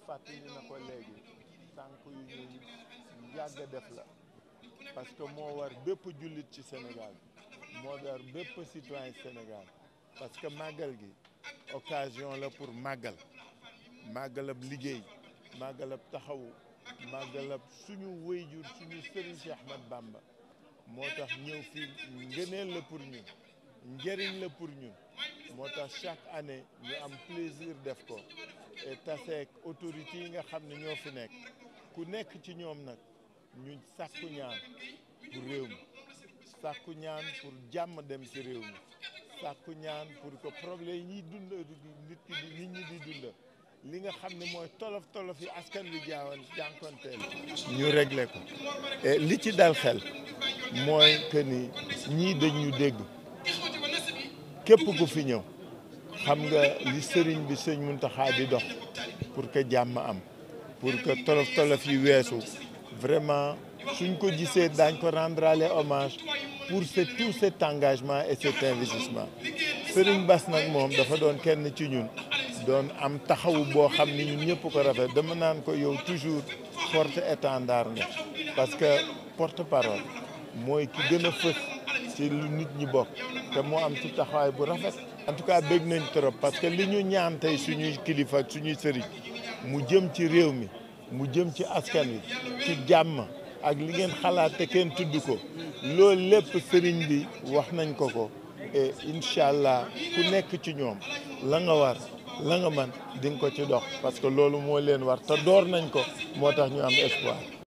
fàttali na ko léegi tànk yu ñu yàgg a def la parce que moo war bépp jullit ci Sénégal moo war bépp citoyen Sénégal parce que màggal gi occasion la pour màggalab liggéey màggalab taxawu màggalab suñu wéyjur suñu sëriñ Cheikh Ahmad Bamba moo tax ñëw fii ngëneel la pour ñun njëriñ la pour ñun moo tax chaque année ñu am plaisir def ko et taseek autorités yi nga xam ne ñoo fi nekk ku nekk ci ñoom nag ñu sàkku ñaan pour réew mi sàkku ñaan pour jàmm dem ci réew mi sàkku ñaan pour que problème yi ñuy dund nit ñi di dund li nga xam ne mooy tolof yi askan bi jànkonteel ñu réglé ko et li ci dal xel mooy que ni ñii dañu dégg képp ku fi ñëw xam nga li sëriñ bi sëñ Muntaxa di dox pour que jàmm am pour que tolof yi weesu vraiment suñ ko gisee daañ ko rendre hommage pour tout cet engagement et cet investissement sëriñ Bass nag moom dafa doon kenn ci ñun doon am taxawu boo xam ni ñun ñëpp ko rafet dama naan ko yow toujours porte-étendard nga parce que porte-parole mooy ki gën a fës ci lu nit ñi bokk te moo am ci taxawaay bu rafet. En tout cas bég nañ trop parce que li ñu ñaan tey suñuy kilifa ak suñuy sëriñ mu jëm ci réew mi mu jëm ci askan wi ci jàmm ak li ngeen xalaat te kenn tudd ko loolu lépp sëriñ bi wax nañ ko et incha allah ku nekk ci ñoom la nga war la nga man di nga ko ci dox parce que loolu moo leen war te door nañ ko moo tax ñu am espoir.